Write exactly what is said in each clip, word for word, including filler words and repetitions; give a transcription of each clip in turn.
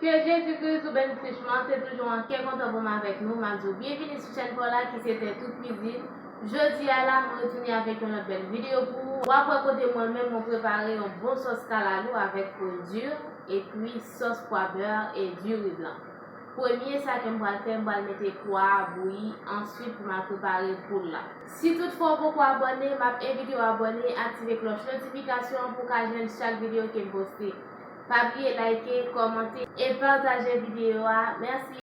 Ke Jezi Kris ou beni richman, se toujou yon kè kontan pou m avèk nou. M ap di w byenvini sou chèn pa w la ki se Tèt ou Kwizin. Jodi a la, mwen retounen avèk yon lòt bèl videyo pou ou. W ap wè kote mwen menm mwen prepare yon bon sòs kalalou avèk pwodui epi sòs pwa bè e diri blan. Premye sa ke m pral fè, m pral mete pwa a bouyi, answit pou m al prepare poul la. Si toutfwa w poko abòne, m ap envite w abòne, aktive klòch notifikasyon an pou w ka jwenn chak videyo ke m poste. Pa bliye like, kòmante e pataje videyo a. Mèsi.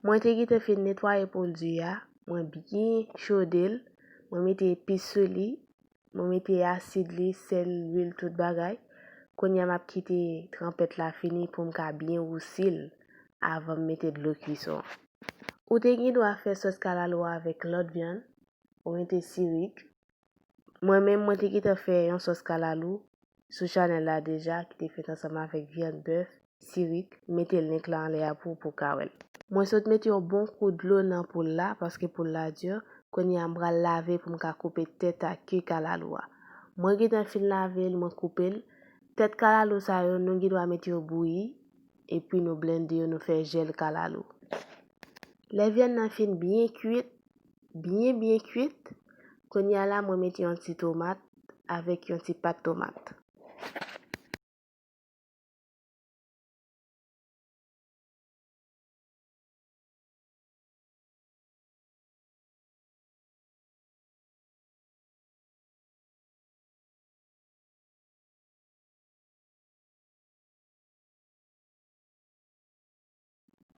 Mwen te gentan fin netwaye pwodui a, mwen byen chode l, mwen mete epis sou li, mwen mete asid li, sèl, lwil, tout bagay. Kounye a m ap kite tranpèt la fini pou m ka byen wousi l avan m mete dlo kwison an. Ou te gen dwa fè sòs kalalou a avèk lòt vyann, ou mete sirik. Mwen menm, mwen te gentan fè yon sòs kalalou sou chanèl la deja, ki te fèt ansanm avèk vyann bèf, sirik, m mete link la anlè a pou ou, pou w ka wè l. Mwen sot mete yon bon kou dlo nan poul la, paske poul la di, kounye a m pral lave pou m ka koupe tèt ak ke kalalou a. Mwen gentan fin lave l, mwen koupe l. Tèt kalalou sa yo, nou gen dwa mete yo bouyi, epi nou blende yo, nou fè jèl kalalou. Lè vyann nan fin byen kwit, byen, byen kwit, kounye a la, mwen mete yon ti tomat avèk yon ti pat tomat.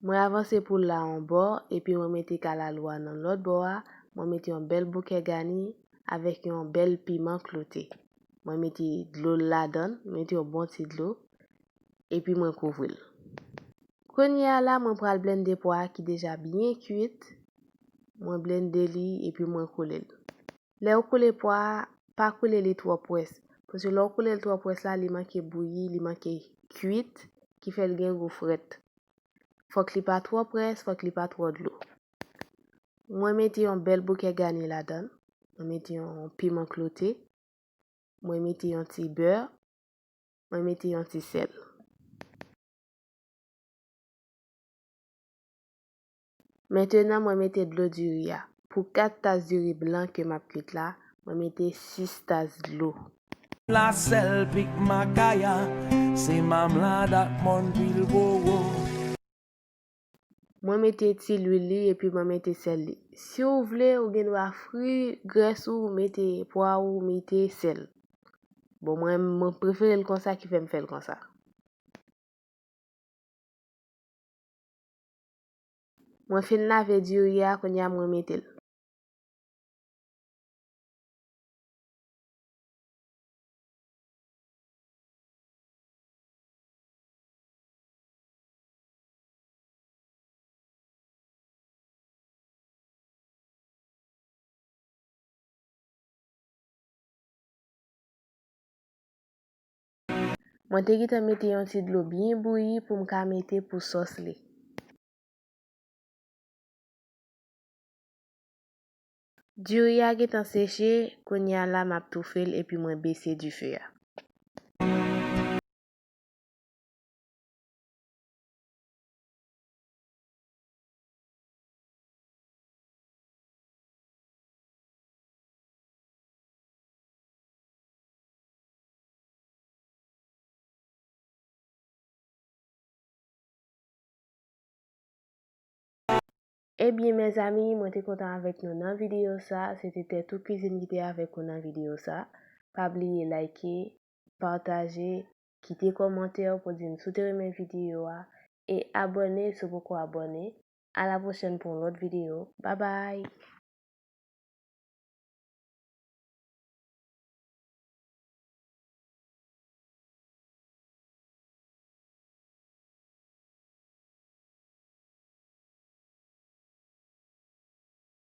Mwen avanse poul la yon bò, epi mwen mete kalalou a nan lòt bò a, mwen mete yon bèl boukè gani avèk yon bèl piman klote. Mwen mete dlo l ladan l, mete yon bon ti dlo, epi mwen kouvri l. Kounye a la, mwen pral blende pwa a ki deja byen kwit. Mwen blende li epi mwen koule l. Lè w koule pwa a, pa koule li twò près. Paske lè w koule l twò près la, li manke bouyi, li manke kwit, ki fè l gen gou frèt. Fòk li pa twò près, fòk li pa twò dlo. Mwen mete yon bèl boukè gani ladan l. Mwen mete yon piman klote. Mwen mete yon ti bè. Mwen mete yon ti sèl. Mentenan, mwen mete dlo diri a. Pou kat tas diri blan ke m ap kwit la, mwen mete sis tas dlo. La sèl pik Makaya, se Mamlad ak Mòn Pilbowo. Mwen mete ti lwil li epi mwen mete sèl li. Si w vle, ou gen dwa fri grès ou, mete pwa ou, mete sèl. Bon, mwen, mwen prefere l konsa ki fè m fè l konsa. Mwen fin lave diri a, kounye a mwen mete l. Mwen te gentan mete yon ti dlo byen bouyi pou m ka mete pou sòs li. Diri a gentan seche, kounye a la m ap toufe l epi mwen bese dife a. Ebyen, mezanmi, mwen te kontan avèk nou nan videyo sa. Se te Tèt ou Kwizin ki te avèk ou nan videyo sa. Pa bliye like, pataje, kite kòmantè pou di m si w te renmen videyo a, e abòne si w poko abòne. A la pwochèn pou yon lòt videyo. Babay!